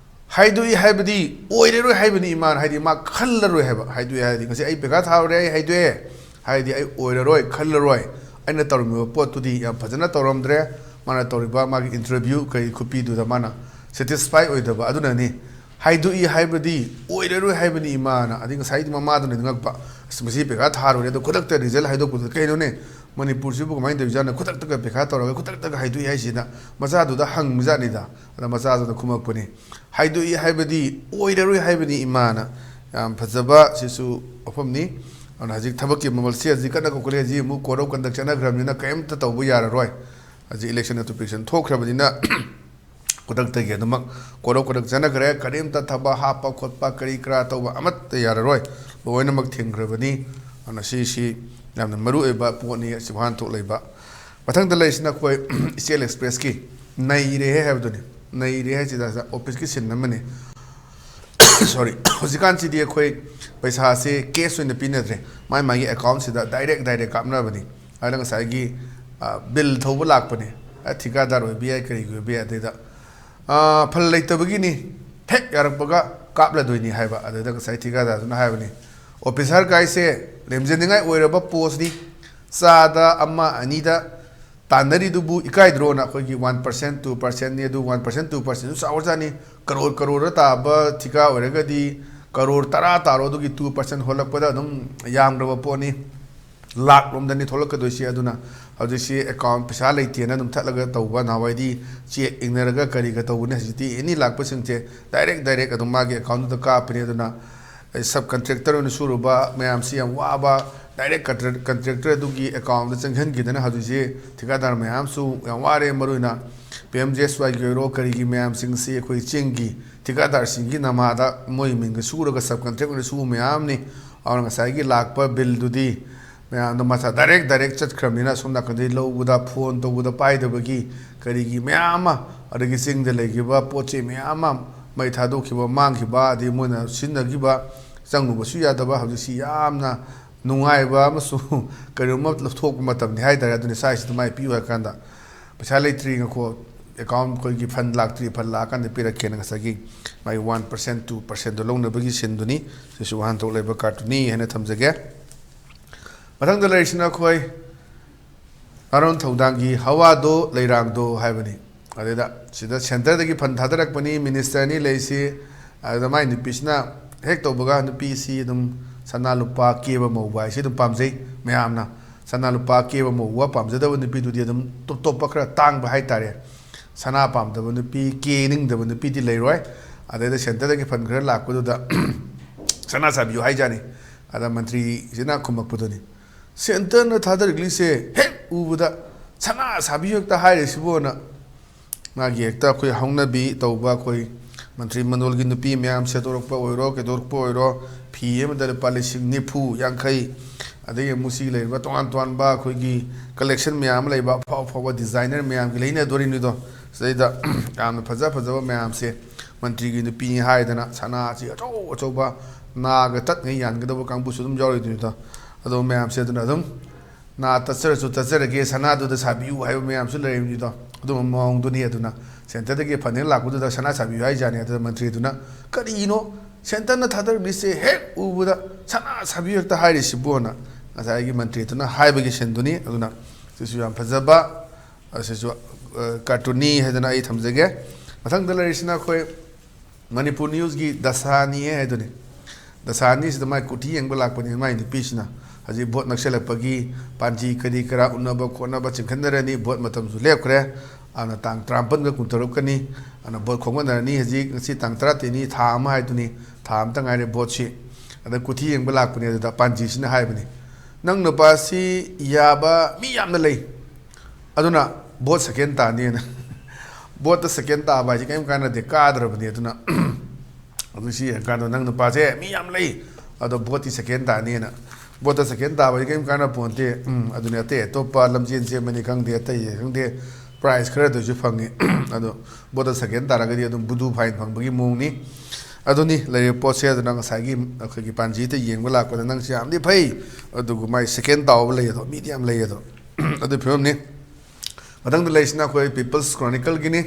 ꯍꯥꯏꯗꯣꯛꯏ ꯍꯥꯏꯕꯗꯤ ꯑꯣꯏꯔꯔꯣꯏ ꯍꯥꯏꯕꯅꯤ ꯏꯃꯥꯅ, ꯍꯥꯏꯗꯤ ꯃꯥ ꯈꯜꯂꯔꯣꯏ ꯍꯥꯏꯕ꯫ ꯍꯥꯏꯗꯣꯛꯏ ꯍꯥꯏꯔꯗꯤ ꯉꯁꯤ ꯑꯩ ꯄꯩꯈꯥ ꯊꯥꯔꯨꯔꯦ, ꯑꯩ ꯍꯥꯏꯗꯣꯛꯑꯦ ꯍꯥꯏꯗꯤ ꯑꯩ ꯑꯣꯏꯔꯔꯣꯏ, ꯈꯜꯂꯔꯣꯏ, ꯑꯩꯅ ꯇꯧꯔꯝꯃꯤꯕ ꯄꯣꯠꯇꯨꯗꯤ ꯌꯥꯝ ꯐꯖꯅ ꯇꯧꯔꯝꯗ꯭ꯔꯦ, ꯃꯥꯅ ꯇꯧꯔꯤꯕ ꯃꯥꯒꯤ ꯏꯟꯇꯔꯚ꯭ꯌꯨ ꯀꯔꯤ ꯈꯨꯄꯤꯗꯨꯗ ꯃꯥꯅ ꯁꯦꯇꯤꯁꯐꯥꯏ ꯑꯣꯏꯗꯕ꯫ ꯑꯗꯨꯅꯅꯤ ꯍꯥꯏꯗꯣꯛꯏ ꯍꯥꯏꯕꯗꯤ ꯑꯣꯏꯔꯔꯣꯏ ꯍꯥꯏꯕꯅꯤ ꯏꯃꯥꯅ꯫ ꯑꯗꯩ ꯉꯁꯥꯏꯗꯤ ꯃꯃꯥꯗꯨꯅ ꯉꯛꯄ, "ꯑꯁ, ꯃꯁꯤ ꯄꯩꯈꯥ ꯊꯥꯔꯨꯔꯦ, ꯑꯗꯣ ꯈꯨꯗꯛꯇ ꯔꯤꯖꯜ ꯍꯥꯏꯗꯣꯛꯄꯗꯨ ꯀꯩꯅꯣꯅꯦ? ꯃꯅꯤꯄꯨꯔꯁꯤꯕꯨ ꯀꯃꯥꯏꯅ ꯇꯧꯔꯤꯖꯥꯠꯅꯣ? ꯈꯨꯗꯛꯇꯒ ꯄꯩꯈꯥ ꯇꯧꯔꯒ ꯈꯨꯗꯛꯇꯒ ꯍꯥꯏꯗꯣꯛꯏ ꯍꯥꯏꯁꯤꯅ?" ꯃꯆꯥꯗꯨꯗ ꯍꯪꯕꯖꯥꯠꯅꯤꯗ꯫ ꯑꯗ ꯃꯆꯥꯗꯨꯅ ꯈꯨꯝꯃꯛꯄꯅꯤ, "ꯍꯥꯏꯗꯣꯛꯏ ꯍꯥꯏꯕꯗꯤ ꯑꯣꯏꯔꯔꯣꯏ ꯍꯥꯏꯕꯅꯤ ꯏꯃꯥꯅ"꯫ ꯌꯥꯝ ꯐꯖꯕ ꯁꯤꯁꯨ ꯋꯥꯐꯝꯅꯤ꯫ ꯑꯗꯨꯅ ꯍꯧꯖꯤꯛ ꯊꯕꯛꯀꯤ ꯃꯃꯜꯁꯦ ꯍꯧꯖꯤꯛ ꯀꯟꯅ ꯀꯧꯈꯠꯂꯦ꯫ ꯍꯧꯖꯤꯛ ꯑꯃꯨꯛ code of conduct ꯆꯠꯅꯈ꯭ꯔꯕꯅꯤꯅ ꯀꯔꯤꯝꯇ ꯇꯧꯕ ꯌꯥꯔꯔꯣꯏ꯫ ꯍꯧꯖꯤꯛ election notification ꯊꯣꯛꯈ꯭ꯔꯕꯅꯤꯅ ꯈꯨꯗꯛꯇꯒꯤ ꯑꯗꯨꯃꯛ code of conduct ꯆꯠꯅꯈ꯭ꯔꯦ꯫ ꯀꯔꯤꯝꯇ ꯊꯕꯛ ꯍꯥꯞꯄ ꯈꯣꯠꯄ ꯀꯔꯤ ꯀꯔꯥ ꯇꯧꯕ ꯑꯃꯠꯇ ꯌꯥꯔꯔꯣꯏ, ꯂꯣꯏꯅꯃꯛ ꯊꯤꯡꯈ꯭ꯔꯕꯅꯤ꯫ ꯑꯗꯨꯅ ꯁꯤꯁꯤ ꯌꯥꯝꯅ ꯃꯔꯨ ꯑꯣꯏꯕ ꯄꯣꯠꯅꯤ ꯑꯁꯤ ꯋꯥꯍꯟꯊꯣꯛ ꯂꯩꯕ꯫ ꯃꯊꯪꯗ ꯂꯩꯔꯤꯁꯤꯅ ꯑꯩꯈꯣꯏ ꯏꯆꯦꯜ ꯑꯦꯛꯁꯄ꯭ꯔꯦꯁꯀꯤ ꯅꯩꯔꯦ ꯍꯥꯏꯕꯗꯨꯅꯤ꯫ ꯅꯩꯔꯦ ꯍꯥꯏꯁꯤꯗ ꯑꯣꯐꯤꯁꯀꯤ ꯁꯤꯟ ꯑꯃꯅꯤ꯫ Sorry, ꯍꯧꯖꯤꯛꯀꯥꯟꯁꯤꯗꯤ ꯑꯩꯈꯣꯏ ꯄꯩꯁꯥꯁꯦ cash ꯑꯣꯏꯅ ꯄꯤꯅꯗ꯭ꯔꯦ, ꯃꯥꯏ ꯃꯥꯒꯤ accountꯁꯤꯗ direct direct ꯀꯥꯞꯅꯕꯅꯤ꯫ ꯑꯗꯨꯅ ꯉꯁꯥꯏꯒꯤ, ꯑ, bill ꯊꯧꯕ ꯂꯥꯛꯄꯅꯦ, ꯑ, ꯊꯤꯀꯥꯗꯥꯔ ꯑꯣꯏꯕ ꯌꯥꯏ, ꯀꯔꯤꯒꯤ ꯑꯣꯏꯕ ꯌꯥꯏ, ꯑꯗꯩꯗ, ꯑ, ꯐꯜ ꯂꯩꯇꯕꯒꯤꯅꯤ, ꯍꯦꯛ ꯌꯥꯔꯛꯄꯒ ꯀꯥꯞꯂꯗꯣꯏꯅꯤ ꯍꯥꯏꯕ꯫ ꯑꯗꯨꯗ ꯉꯁꯥꯏ ꯊꯤꯀꯥꯗꯥꯔꯗꯨꯅ ꯍꯥꯏꯕꯅꯤ, "ꯑꯣꯐꯤꯁꯥꯔ ꯀꯥꯏꯁꯦ ꯂꯦꯝꯖꯅꯤꯡꯉꯥꯏ ꯑꯣꯏꯔꯕ postꯅꯤ, ꯆꯥꯗ ꯑꯃ ꯑꯅꯤꯗ ꯇꯥꯟꯅꯔꯤꯗꯨꯕꯨ ꯏꯀꯥꯏꯗ꯭ꯔꯣꯅ?" ꯑꯩꯈꯣꯏꯒꯤ one percent, two percentꯅꯤ, ꯑꯗꯨ one percent, two percentꯁꯨ ꯆꯥꯎꯔꯖꯥꯠꯅꯤ꯫ ꯀꯔꯣꯔ ꯀꯔꯣꯔꯗ ꯇꯥꯕ ꯊꯤꯀꯥ ꯑꯣꯏꯔꯒꯗꯤ ꯀꯔꯣꯔ ꯇꯔꯥ ꯇꯥꯔꯣ, ꯑꯗꯨꯒꯤ two percent ꯍꯣꯜꯂꯛꯄꯗ ꯑꯗꯨꯝ ꯌꯥꯝꯈ꯭ꯔꯕ ꯄꯣꯠꯅꯤ꯫ ꯂꯥꯛ ꯂꯣꯝꯗꯅꯤ ꯊꯣꯛꯂꯛꯀꯗꯣꯏꯁꯤ꯫ ꯑꯗꯨꯅ ꯍꯧꯖꯤꯛꯁꯤ account ꯄꯩꯁꯥ ꯂꯩꯇꯦꯅ ꯑꯗꯨꯝ ꯊꯠꯂꯒ ꯇꯧꯕ, ꯅꯍꯥꯟꯋꯥꯏꯗꯤ cheque ꯏꯟꯅꯔꯒ ꯀꯔꯤꯒ ꯇꯧꯕꯅꯤ, ꯍꯧꯖꯤꯛꯇꯤ any ꯂꯥꯛꯄꯁꯤꯡꯁꯦ direct direct ꯑꯗꯨꯝ ꯃꯥꯒꯤ accountꯗꯨꯗ ꯀꯥꯞꯄꯅꯤ꯫ ꯑꯗꯨꯅ ꯑꯩ sub contractor ꯑꯣꯏꯅ ꯁꯨꯔꯨꯕ ꯃꯌꯥꯝꯁꯤ ꯌꯥꯝ ꯋꯥꯕ, direct contract-, contractor ꯑꯗꯨꯒꯤ accountꯗ ꯆꯪꯍꯟꯈꯤꯗꯅ ꯍꯧꯖꯤꯛꯁꯤ ꯊꯤꯀꯥꯗꯥꯔ ꯃꯌꯥꯝꯁꯨ ꯌꯥꯝ ꯋꯥꯔꯦ꯫ ꯃꯔꯨꯑꯣꯏꯅ P M G S Yꯒꯤ ꯑꯣꯏꯔꯣ ꯀꯔꯤꯒꯤ ꯃꯌꯥꯝꯁꯤꯡꯁꯤ ꯑꯩꯈꯣꯏ ꯆꯤꯡꯒꯤ ꯊꯤꯀꯥꯗꯥꯔꯁꯤꯡꯒꯤ ꯅꯃꯥꯗ ꯃꯣꯏ ꯃꯤꯡꯗ ꯁꯨꯔꯒ sub contract ꯑꯣꯏꯅ ꯁꯨꯕ ꯃꯌꯥꯝꯅꯤ꯫ ꯑꯗꯨꯅ ꯉꯁꯥꯏꯒꯤ ꯂꯥꯛꯄ billꯗꯨꯗꯤ ꯃꯌꯥꯝꯗꯣ ꯃꯁꯥ direct direct ꯆꯠꯈ꯭ꯔꯕꯅꯤꯅ ꯁꯣꯝ ꯅꯥꯀꯟꯗꯒꯤ ꯂꯧꯕꯗ, phone ꯇꯧꯕꯗ ꯄꯥꯏꯗꯕꯒꯤ ꯀꯔꯤꯒꯤ ꯃꯌꯥꯝ ꯑꯃ, ꯑꯗꯒꯤ ꯆꯤꯡꯗ ꯂꯩꯈꯤꯕ ꯄꯣꯠ ꯆꯩ ꯃꯌꯥꯝ ꯑꯃ ꯃꯩ ꯊꯥꯗꯣꯛꯈꯤꯕ, ꯃꯥꯡꯈꯤꯕ, ꯑꯗꯒꯤ ꯃꯣꯏꯅ ꯁꯤꯖꯤꯟꯅꯈꯤꯕ, ꯆꯪꯉꯨꯕꯁꯨ ꯌꯥꯗꯕ, ꯍꯧꯖꯤꯛꯁꯤ ꯌꯥꯝꯅ ꯅꯨꯡꯉꯥꯏꯕ ꯑꯃꯁꯨꯡ ꯀꯔꯤꯒꯨꯝꯕ ꯊꯣꯛꯄ ꯃꯇꯝꯅꯤ ꯍꯥꯏꯇꯥꯔꯦ꯫ ꯑꯗꯨꯅ ꯏꯁꯥ ꯏꯁꯤꯗ ꯃꯥꯏ ꯄꯤꯌꯨ ꯍꯥꯏ ꯀꯥꯟꯗ ꯄꯩꯁꯥ ꯂꯩꯇ꯭ꯔꯤ ꯉꯈꯣ, ꯑꯦꯀꯥꯎꯟ ꯑꯩꯈꯣꯏꯒꯤ ꯐꯟ ꯂꯥꯛꯇ꯭ꯔꯤ, ꯐꯟ ꯂꯥꯛꯑꯀꯥꯟꯗ ꯄꯤꯔꯛꯀꯦꯅ ꯉꯁꯥꯏꯒꯤ ꯃꯥꯒꯤ ꯋꯥꯟ ꯄꯔꯁꯦꯟ, ꯇꯨ ꯄꯔꯁꯦꯟꯗꯣ ꯂꯧꯅꯕꯒꯤ ꯁꯤꯟꯗꯨꯅꯤ꯫ ꯁꯤꯁꯨ ꯋꯥꯍꯟꯊꯣꯛ ꯂꯩꯕ ꯀꯥꯔꯇꯨꯟꯅꯤ ꯍꯥꯏꯅ ꯊꯝꯖꯒꯦ꯫ ꯃꯊꯪꯗ ꯂꯩꯔꯤꯁꯤꯅ ꯑꯩꯈꯣꯏ ꯅꯥꯔꯣꯟ ꯊꯧꯗꯥꯡꯒꯤ ꯍꯋꯥꯗꯣ ꯂꯩꯔꯥꯡꯗꯣ ꯍꯥꯏꯕꯅꯤ꯫ ꯑꯗꯨꯗ ꯁꯤꯗ ꯁꯦꯟꯇꯔꯗꯒꯤ ꯐꯟ ꯊꯥꯗꯔꯛꯄꯅꯤ, ꯃꯤꯅꯤꯁꯇꯔꯅꯤ ꯂꯩꯁꯤ꯫ ꯑꯗꯨꯗ ꯃꯥꯏ ꯅꯨꯄꯤꯁꯤꯅ ꯍꯦꯛ ꯇꯧꯕꯒ, ꯅꯨꯄꯤꯁꯤ ꯑꯗꯨꯝ ꯁꯅꯥ ꯂꯨꯄꯥ ꯀꯦꯕ ꯃꯧꯕ ꯍꯥꯏꯁꯤ ꯑꯗꯨꯝ ꯄꯥꯝꯖꯩ ꯃꯌꯥꯝꯅ꯫ ꯁꯅꯥ ꯂꯨꯄꯥ ꯀꯦꯕ ꯃꯧꯕ ꯄꯥꯝꯖꯗꯕ ꯅꯨꯄꯤꯗꯨꯗꯤ ꯑꯗꯨꯝ ꯇꯣꯞ ꯇꯣꯞꯄ ꯈꯔ ꯇꯥꯡꯕ ꯍꯥꯏꯇꯥꯔꯦ꯫ ꯁꯅꯥ ꯄꯥꯝꯗꯕ ꯅꯨꯄꯤ, ꯀꯦꯅꯤꯡꯗꯕ ꯅꯨꯄꯤꯗꯤ ꯂꯩꯔꯣꯏ꯫ ꯑꯗꯩꯗ ꯁꯦꯟꯇꯔꯗꯒꯤ ꯐꯟ ꯈꯔ ꯂꯥꯛꯄꯗꯨꯗ ꯁꯅꯥ ꯁꯥꯕꯤꯌꯨ ꯍꯥꯏꯖꯥꯅꯤ꯫ ꯑꯗ ꯃꯟꯇ꯭ꯔꯤꯁꯤꯅ ꯈꯨꯝꯃꯛꯄꯗꯨꯅꯤ, "ꯁꯦꯟꯇꯔꯅ ꯊꯥꯗꯔꯛꯂꯤꯁꯦ ꯍꯦꯛ ꯎꯕꯗ ꯁꯅꯥ ꯁꯥꯕꯤꯌꯨ ꯍꯦꯛꯇ ꯍꯥꯏꯔꯤꯁꯤꯕꯨꯅ"꯫ ꯃꯥꯒꯤ ꯍꯦꯛꯇ ꯑꯩꯈꯣꯏ ꯍꯧꯅꯕꯤ ꯇꯧꯕ, ꯑꯩꯈꯣꯏ ꯃꯟꯇ꯭ꯔꯤ ꯃꯟꯗꯣꯜꯒꯤ ꯅꯨꯄꯤ ꯃꯌꯥꯝ ꯁꯦꯠꯇꯣꯔꯛꯄ ꯑꯣꯏꯔꯣ, ꯀꯩꯗꯣꯔꯛꯄ ꯑꯣꯏꯔꯣ, ꯐꯤ ꯑꯃꯗ ꯂꯨꯄꯥ ꯂꯤꯁꯤꯡ ꯅꯤꯐꯨ, ꯌꯥꯡꯈꯩ, ꯑꯗꯒꯤ ꯑꯃꯨꯛ ꯁꯤ ꯂꯩꯔꯤꯕ ꯇꯣꯉꯥꯟ ꯇꯣꯉꯥꯟꯕ ꯑꯩꯈꯣꯏꯒꯤ ꯀꯂꯦꯛꯁꯟ ꯃꯌꯥꯝ ꯑꯃ ꯂꯩꯕ, ꯑꯐꯥꯎ ꯑꯐꯥꯎꯕ ꯗꯤꯖꯥꯏꯅꯔ ꯃꯌꯥꯝꯒꯤ ꯂꯩꯅꯗꯣꯔꯤꯅꯤꯗꯣ꯫ ꯁꯤꯗꯩꯗ ꯌꯥꯝꯅ ꯐꯖ ꯐꯖꯕ ꯃꯌꯥꯝꯁꯦ ꯃꯟꯇ꯭ꯔꯤꯒꯤ ꯅꯨꯄꯤꯅꯤ ꯍꯥꯏꯗꯅ ꯁꯅꯥꯁꯤ ꯑꯆꯧ ꯑꯆꯧꯕ ꯅꯥꯒ ꯇꯠꯉꯩ ꯌꯥꯟꯒꯗꯕ ꯀꯥꯡꯕꯨꯁꯨ ꯑꯗꯨꯝ ꯌꯥꯎꯔꯣꯏꯗꯣꯏꯅꯤꯗꯣ꯫ ꯑꯗꯣ ꯃꯌꯥꯝꯁꯦ ꯑꯗꯨꯅ ꯑꯗꯨꯝ ꯅꯥ ꯇꯠꯆꯔꯁꯨ ꯇꯠꯆꯔꯒꯦ, ꯁꯅꯥꯗꯨꯗ ꯁꯥꯕꯤꯌꯨ ꯍꯥꯏꯕ ꯃꯌꯥꯝꯁꯨ ꯂꯩꯔꯤꯕꯅꯤꯗꯣ꯫ ꯑꯗꯨꯝꯕ ꯃꯑꯣꯡꯗꯨꯅꯤ꯫ ꯑꯗꯨꯅ ꯁꯦꯟꯇꯔꯗꯒꯤ ꯐꯟꯗꯤꯡ ꯂꯥꯛꯄꯗꯨꯗ ꯁꯅꯥ ꯁꯥꯕꯤꯌꯨ ꯍꯥꯏꯖꯥꯠꯅꯤ꯫ ꯑꯗꯨꯗ ꯃꯟꯇ꯭ꯔꯤꯗꯨꯅ, "ꯀꯔꯤꯅꯣ, ꯁꯦꯟꯇꯔꯅ ꯊꯥꯗꯔꯝꯃꯤꯁꯦ ꯍꯦꯛ ꯎꯕꯗ ꯁꯅꯥ ꯁꯥꯕꯤꯌꯨ ꯍꯦꯛꯇ ꯍꯥꯏꯔꯤꯁꯤꯕꯨꯅ" ꯉꯁꯥꯏꯒꯤ ꯃꯟꯇ꯭ꯔꯤꯗꯨꯅ ꯍꯥꯏꯕꯒꯤ ꯁꯤꯟꯗꯨꯅꯤ꯫ ꯑꯗꯨꯅ ꯁꯤꯁꯨ ꯌꯥꯝ ꯐꯖꯕ, ꯑꯁꯤꯁꯨ, ꯑ, ꯀꯥꯔꯇꯨꯟꯅꯤ ꯍꯥꯏꯗꯅ ꯑꯩ ꯊꯝꯖꯒꯦ꯫ ꯃꯊꯪꯗ ꯂꯩꯔꯤꯁꯤꯅ ꯑꯩꯈꯣꯏ ꯃꯅꯤꯄꯨꯔ ꯅ꯭ꯌꯨꯁꯀꯤ ꯗꯁꯥꯅꯤ ꯍꯥꯏꯗꯨꯅꯤ꯫ ꯗꯁꯥꯅꯤꯁꯤꯗ ꯃꯥꯏ ꯀꯨꯊꯤ ꯌꯦꯡꯕ ꯂꯥꯛꯄꯅꯤ ꯃꯥꯏ ꯅꯨꯄꯤꯁꯤꯅ꯫ ꯍꯧꯖꯤꯛ ꯚꯣꯠ ꯅꯛꯁꯜꯂꯛꯄꯒꯤ ꯄꯥꯟꯖꯤ ꯀꯔꯤ ꯀꯔꯥ ꯎꯅꯕ ꯈꯣꯠꯅꯕ ꯆꯤꯡꯈꯠꯅꯔꯅꯤ, ꯚꯣꯠ ꯃꯇꯝꯁꯨ ꯂꯦꯞꯈ꯭ꯔꯦ꯫ ꯑꯗꯨꯅ ꯇꯥꯡ ꯇꯔꯥꯃꯥꯄꯟꯒ ꯀꯨꯟꯇꯔꯨꯛꯀꯅꯤ꯫ ꯑꯗꯨꯅ ꯚꯣꯠ ꯈꯣꯝꯒꯠꯅꯔꯅꯤ꯫ ꯍꯧꯖꯤꯛ ꯉꯁꯤ ꯇꯥꯡ ꯇꯔꯥꯇꯔꯦꯠꯅꯤ, ꯊꯥ ꯑꯃ ꯍꯥꯏꯗꯨꯅꯤ, ꯊꯥ ꯑꯃꯇ ꯉꯥꯏꯔꯦ ꯚꯣꯠꯁꯤ꯫ ꯑꯗ ꯀꯨꯊꯤ ꯌꯦꯡꯕ ꯂꯥꯛꯄꯅꯦ꯫ ꯑꯗꯨꯗ ꯄꯥꯟꯖꯤꯁꯤꯅ ꯍꯥꯏꯕꯅꯤ, "ꯅꯪ ꯅꯨꯄꯥꯁꯤ ꯌꯥꯕ ꯃꯤ ꯌꯥꯝꯅ ꯂꯩ, ꯑꯗꯨꯅ ꯚꯣꯠ ꯁꯦꯀꯦꯟ ꯇꯥꯅꯤꯅ"꯫ ꯚꯣꯠꯇ ꯁꯦꯀꯦꯟ ꯇꯥꯕ ꯍꯥꯏꯁꯦ ꯀꯔꯤꯝ ꯀꯥꯟꯅꯗꯦ, ꯀꯥꯗ꯭ꯔꯕꯅꯤ꯫ ꯑꯗꯨꯅ ꯑꯗꯨ ꯁꯤ ꯌꯦꯡꯀꯥꯟꯗ ꯅꯪ ꯅꯨꯄꯥꯁꯦ ꯃꯤ ꯌꯥꯝ ꯂꯩ, ꯑꯗꯣ ꯚꯣꯠꯇꯤ ꯁꯦꯀꯦꯟ ꯇꯥꯅꯤꯅ꯫ ꯚꯣꯠꯇ ꯁꯦꯀꯦꯟ ꯇꯥꯕ ꯍꯥꯏꯁꯦ ꯀꯔꯤꯝ ꯀꯥꯟꯅ ꯄꯣꯟꯇꯦ꯫ ꯎꯝ, ꯑꯗꯨꯅꯤ, ꯑꯇꯩ ꯑꯇꯣꯞꯄ ꯂꯝꯖꯦꯟ ꯆꯦꯟꯕꯅꯤ ꯈꯪꯗꯦ, ꯑꯇꯩ ꯈꯪꯗꯦ, ꯄ꯭ꯔꯥꯏꯖ ꯈꯔꯗꯁꯨ ꯐꯪꯉꯤ꯫ ꯑꯗꯣ ꯚꯣꯠꯇ ꯁꯦꯀꯦꯟ ꯇꯥꯔꯒꯗꯤ ꯑꯗꯨꯝ ꯕꯨꯗꯨ ꯐꯥꯏꯟ ꯐꯪꯕꯒꯤ ꯃꯑꯣꯡꯅꯤ꯫ ꯑꯗꯨꯅꯤ ꯂꯩꯔꯤꯕ ꯄꯣꯠꯁꯦ꯫ ꯑꯗꯨꯅ ꯉꯁꯥꯏꯒꯤ ꯑꯩꯈꯣꯏꯒꯤ ꯄꯥꯟꯖꯤꯗ ꯌꯦꯡꯕ ꯂꯥꯛꯄꯗ ꯅꯪꯁꯦ ꯌꯥꯝꯗꯤ ꯐꯩ, ꯑꯗꯨꯒ ꯃꯥꯏ ꯁꯦꯀꯦꯟ ꯇꯥꯎꯕ ꯂꯩ, ꯑꯗꯣ ꯃꯤꯗꯤ ꯌꯥꯝ ꯂꯩ꯫ ꯑꯗꯣ ꯑꯗꯨ ꯐꯤꯕꯝꯅꯤ꯫ ꯃꯊꯪꯗ ꯂꯩꯔꯤꯁꯤꯅ ꯑꯩꯈꯣꯏ People's Chronicleꯒꯤꯅꯤ꯫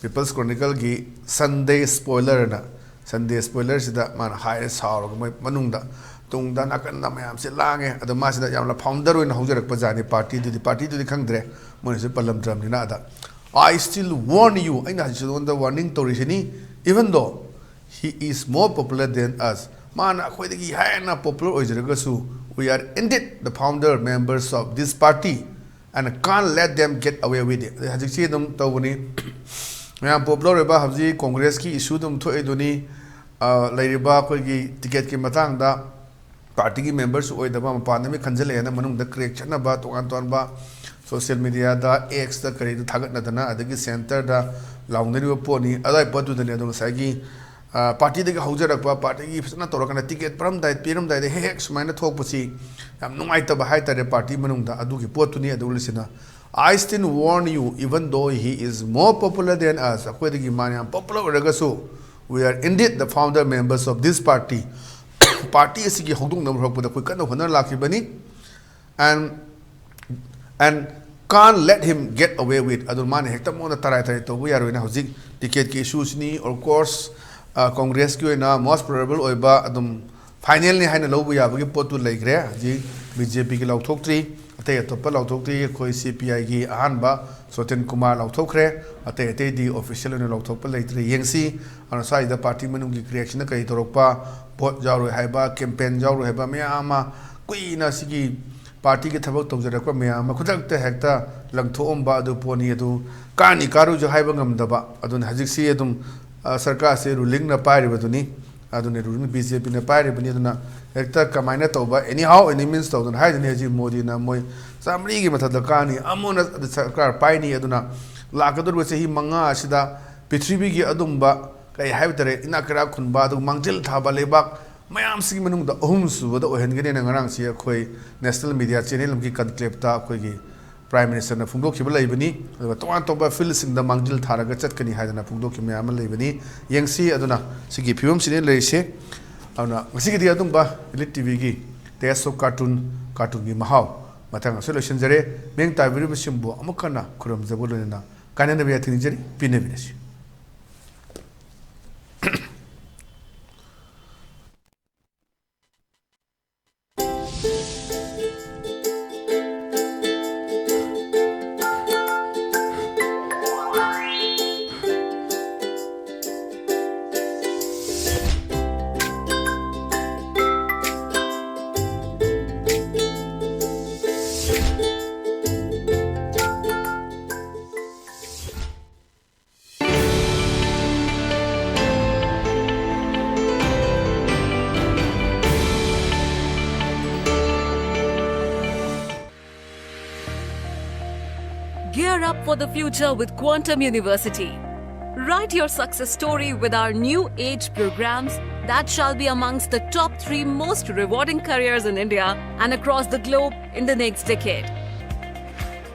People's Chronicleꯒꯤ Sunday Spoilerꯅ, Sunday Spoilerꯁꯤꯗ ꯃꯥꯅ ꯍꯥꯏꯔꯦ ꯁꯥꯎꯔꯒ, ꯃꯣꯏ ꯃꯅꯨꯡꯗ ꯇꯨꯡꯗ ꯅꯥꯀꯟꯗ ꯃꯌꯥꯝꯁꯦ ꯂꯥꯡꯉꯦ꯫ ꯑꯗꯣ ꯃꯥꯁꯤꯗ ꯌꯥꯝꯅ founder ꯑꯣꯏꯅ ꯍꯧꯖꯔꯛꯄ ꯖꯥꯠꯅꯤ꯫ Partyꯗꯨꯗꯤ, partyꯗꯨꯗꯤ ꯈꯪꯗ꯭ꯔꯦ, ꯃꯣꯏꯅꯁꯨ ꯄꯜꯂꯝꯗ꯭ꯔꯕꯅꯤꯅ꯫ ꯑꯗ "I still warn you", ꯑꯩꯅ ꯍꯧꯖꯤꯛ ꯅꯉꯣꯟꯗ warning ꯇꯧꯔꯤꯁꯤꯅꯤ, even though he is more popular than us, ꯃꯥꯅ ꯑꯩꯈꯣꯏꯗꯒꯤ ꯍꯦꯟꯅ popular ꯑꯣꯏꯖꯔꯒꯁꯨ, "We are indeed the founder members of this party and can't let them get away with it." ꯑꯗꯩ ꯍꯧꯖꯤꯛꯁꯤ ꯑꯗꯨꯝ ꯇꯧꯕꯅꯤ, ꯃꯌꯥꯝ popular ꯑꯣꯏꯕ ꯍꯧꯖꯤꯛ Congressꯀꯤ issue ꯑꯗꯨꯝ ꯊꯣꯛꯏꯗꯨꯅꯤ꯫ ꯑ, ꯂꯩꯔꯤꯕ ꯑꯩꯈꯣꯏꯒꯤ ticketꯀꯤ ꯃꯇꯥꯡꯗ partyꯒꯤ memberꯁꯨ ꯑꯣꯏꯗꯕ, ꯃꯄꯥꯟꯗ ꯃꯤ ꯈꯟꯖꯜꯂꯛꯑꯦꯅ ꯃꯅꯨꯡꯗ crack ꯆꯠꯅꯕ, ꯇꯣꯉꯥꯟ ꯇꯣꯉꯥꯟꯕ social mediaꯗ, Xꯇ ꯀꯔꯤꯗ ꯊꯥꯒꯠꯅꯗꯅ, ꯑꯗꯒꯤ centreꯗ ꯂꯥꯎꯅꯔꯤꯕ ꯄꯣꯠꯅꯤ꯫ ꯑꯗꯨꯋꯥꯏ ꯄꯣꯠꯇꯨꯗꯅꯦ ꯑꯗꯣ ꯉꯁꯥꯏꯒꯤ, ꯑ, partyꯗꯒꯤ ꯍꯧꯖꯔꯛꯄ, partyꯒꯤ ꯐꯖꯅ ꯇꯧꯔꯀꯥꯟꯗ ticket ꯄꯤꯔꯝꯗꯥꯏ, ꯄꯤꯔꯝꯗꯥꯏꯗ ꯍꯦꯛ ꯍꯦꯛ ꯁꯨꯃꯥꯏꯅ ꯊꯣꯛꯄꯁꯤ ꯌꯥꯝ ꯅꯨꯡꯉꯥꯏꯇꯕ ꯍꯥꯏꯇꯥꯔꯦ꯫ Party ꯃꯅꯨꯡꯗ ꯑꯗꯨꯒꯤ ꯄꯣꯠꯇꯨꯅꯤ꯫ ꯑꯗꯨ ꯎꯠꯂꯤꯁꯤꯅ, "I still warn you, even though he is more popular than us", ꯑꯩꯈꯣꯏꯗꯒꯤ ꯃꯥꯅ ꯌꯥꯝ popular ꯑꯣꯏꯔꯒꯁꯨ, "We are indeed the founder members of this party", party ꯑꯁꯤꯒꯤ ꯍꯧꯗꯣꯛꯅꯕ ꯍꯧꯔꯛꯄꯗ ꯑꯩꯈꯣꯏ ꯀꯟꯅ ꯍꯣꯠꯅꯔ ꯂꯥꯛꯈꯤꯕꯅꯤ꯫ And, and can't let him get away with, ꯑꯗꯨ ꯃꯥꯅ ꯍꯦꯛꯇ ꯃꯉꯣꯟꯗ ꯇꯔꯥꯏ ꯇꯔꯥꯏ ꯇꯧꯕ ꯌꯥꯔꯣꯏꯅ ꯍꯧꯖꯤꯛ ticketꯀꯤ issueꯁꯤꯅꯤ꯫ Of course, ꯑ, Congressꯀꯤ ꯑꯣꯏꯅ most probable ꯑꯣꯏꯕ ꯑꯗꯨꯝ finalꯅꯤ ꯍꯥꯏꯅ ꯂꯧꯕ ꯌꯥꯕꯒꯤ ꯄꯣꯠꯇꯨ ꯂꯩꯈ꯭ꯔꯦ꯫ ꯍꯧꯖꯤꯛ BJPꯒꯤ ꯂꯥꯎꯊꯣꯛꯇ꯭ꯔꯤ, ꯑꯇꯩ ꯑꯇꯣꯞꯄ ꯂꯥꯎꯊꯣꯛꯇ꯭ꯔꯤ꯫ ꯑꯩꯈꯣꯏ CPIꯒꯤ ꯑꯍꯥꯟꯕ ꯁꯣꯇꯦꯟ ꯀꯨꯃꯥꯔ ꯂꯥꯎꯊꯣꯛꯈ꯭ꯔꯦ꯫ ꯑꯇꯩ ꯑꯇꯩꯗꯤ official ꯑꯣꯏꯅ ꯂꯥꯎꯊꯣꯛꯄ ꯂꯩꯇ꯭ꯔꯤ꯫ ꯌꯦꯡꯁꯤ, ꯑꯗꯨꯅ ꯁ꯭ꯋꯥꯏꯗ party ꯃꯅꯨꯡꯒꯤ crackꯁꯤꯅ ꯀꯔꯤ ꯇꯧꯔꯛꯄ, vote ꯌꯥꯎꯔꯣꯏ ꯍꯥꯏꯕ, campaign ꯌꯥꯎꯔꯣꯏ ꯍꯥꯏꯕ ꯃꯌꯥꯝ ꯑꯃ, ꯀꯨꯏꯅ ꯁꯤꯒꯤ partyꯒꯤ ꯊꯕꯛ ꯇꯧꯖꯔꯛꯄ ꯃꯌꯥꯝ ꯑꯃ ꯈꯨꯗꯛꯇ ꯍꯦꯛꯇ ꯂꯪꯊꯣꯛꯑꯝꯕ ꯑꯗꯨ ꯄꯣꯠꯅꯤ꯫ ꯑꯗꯨ ꯀꯥꯅꯤ ꯀꯥꯔꯣꯏꯁꯨ ꯍꯥꯏꯕ ꯉꯝꯗꯕ꯫ ꯑꯗꯨꯅ ꯍꯧꯖꯤꯛꯁꯤ ꯑꯗꯨꯝ, ꯑ, ꯁꯔꯀꯥꯔꯁꯤ rulingꯅ ꯄꯥꯏꯔꯤꯕꯗꯨꯅꯤ꯫ ꯑꯗꯨꯅ ruling BJPꯅ ꯄꯥꯏꯔꯤꯕꯅꯤ꯫ ꯑꯗꯨꯅ ꯍꯦꯛꯇ ꯀꯃꯥꯏꯅ ꯇꯧꯕ, anyhow any means ꯇꯧꯗꯅ ꯍꯥꯏꯗꯨꯅꯤ꯫ ꯍꯧꯖꯤꯛ ꯃꯣꯗꯤꯅ ꯃꯣꯏ ꯆꯥꯃꯔꯤꯒꯤ ꯃꯊꯛꯇ ꯀꯥꯅꯤ, ꯑꯃꯨꯛꯅ ꯁꯔꯀꯥꯔ ꯄꯥꯏꯅꯤ꯫ ꯑꯗꯨꯅ ꯂꯥꯛꯀꯗꯧꯔꯤꯕ ꯆꯍꯤ ꯃꯉꯥ ꯑꯁꯤꯗ ꯄ꯭ꯔꯤꯊꯤꯕꯤꯒꯤ ꯑꯗꯨꯝꯕ, ꯀꯩ ꯍꯥꯏꯕ ꯇꯥꯔꯦ, ꯏꯅꯥꯛ ꯀꯩꯔꯥꯛ ꯈꯨꯟꯕ, ꯑꯗꯨꯒ ꯃꯥꯡꯖꯤꯜ ꯊꯥꯕ ꯂꯩꯕꯥꯛ ꯃꯌꯥꯝꯁꯤꯒꯤ ꯃꯅꯨꯡꯗ ꯑꯍꯨꯝꯁꯨꯕꯗ ꯑꯣꯏꯍꯟꯒꯅꯤꯅ ꯉꯔꯥꯡꯁꯤ ꯑꯩꯈꯣꯏ national media channel ꯑꯃꯒꯤ conclaveꯇ ꯑꯩꯈꯣꯏꯒꯤ Prime Ministerꯅ ꯐꯣꯡꯗꯣꯛꯈꯤꯕ ꯂꯩꯕꯅꯤ꯫ ꯑꯗꯨꯒ ꯇꯣꯉꯥꯟ ꯇꯣꯉꯥꯟꯕ fieldꯁꯤꯡꯗ ꯃꯥꯡꯖꯤꯜ ꯊꯥꯔꯒ ꯆꯠꯀꯅꯤ ꯍꯥꯏꯗꯅ ꯐꯣꯡꯗꯣꯛꯈꯤꯕ ꯃꯌꯥꯝ ꯑꯃ ꯂꯩꯕꯅꯤ꯫ ꯌꯦꯡꯁꯤ꯫ ꯑꯗꯨꯅ ꯁꯤꯒꯤ ꯐꯤꯕꯝꯁꯤꯅꯤ ꯂꯩꯔꯤꯁꯦ꯫ ꯑꯗꯨꯅ ꯉꯁꯤꯒꯤꯗꯤ ꯑꯗꯨꯝꯕ Elite TVꯒꯤ Taste of Cartoon, cartoonꯒꯤ ꯃꯍꯥꯎ ꯃꯇꯥꯡ ꯑꯁꯤꯗ ꯂꯣꯏꯁꯤꯟꯖꯔꯦ꯫ ꯃꯤꯠꯌꯦꯡ ꯇꯥꯕꯤꯔꯤꯕꯁꯤꯡꯕꯨ ꯑꯃꯨꯛ ꯍꯟꯅ ꯈꯨꯔꯨꯝꯖꯕ ꯂꯣꯏꯅꯅ ꯀꯥꯏꯅꯅꯕ ꯌꯥꯊꯪ ꯅꯤꯖꯔꯤ꯫ ꯄꯤꯅꯕꯤꯔꯁꯤ꯫ Gear up for the future with Quantum University. Write your success story with our new age programs that shall be amongst the top three most rewarding careers in India and across the globe in the next decade.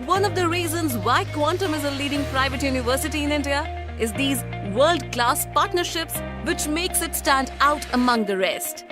One of the reasons why Quantum is a leading private university in India is these world class partnerships, which makes it stand out among the rest.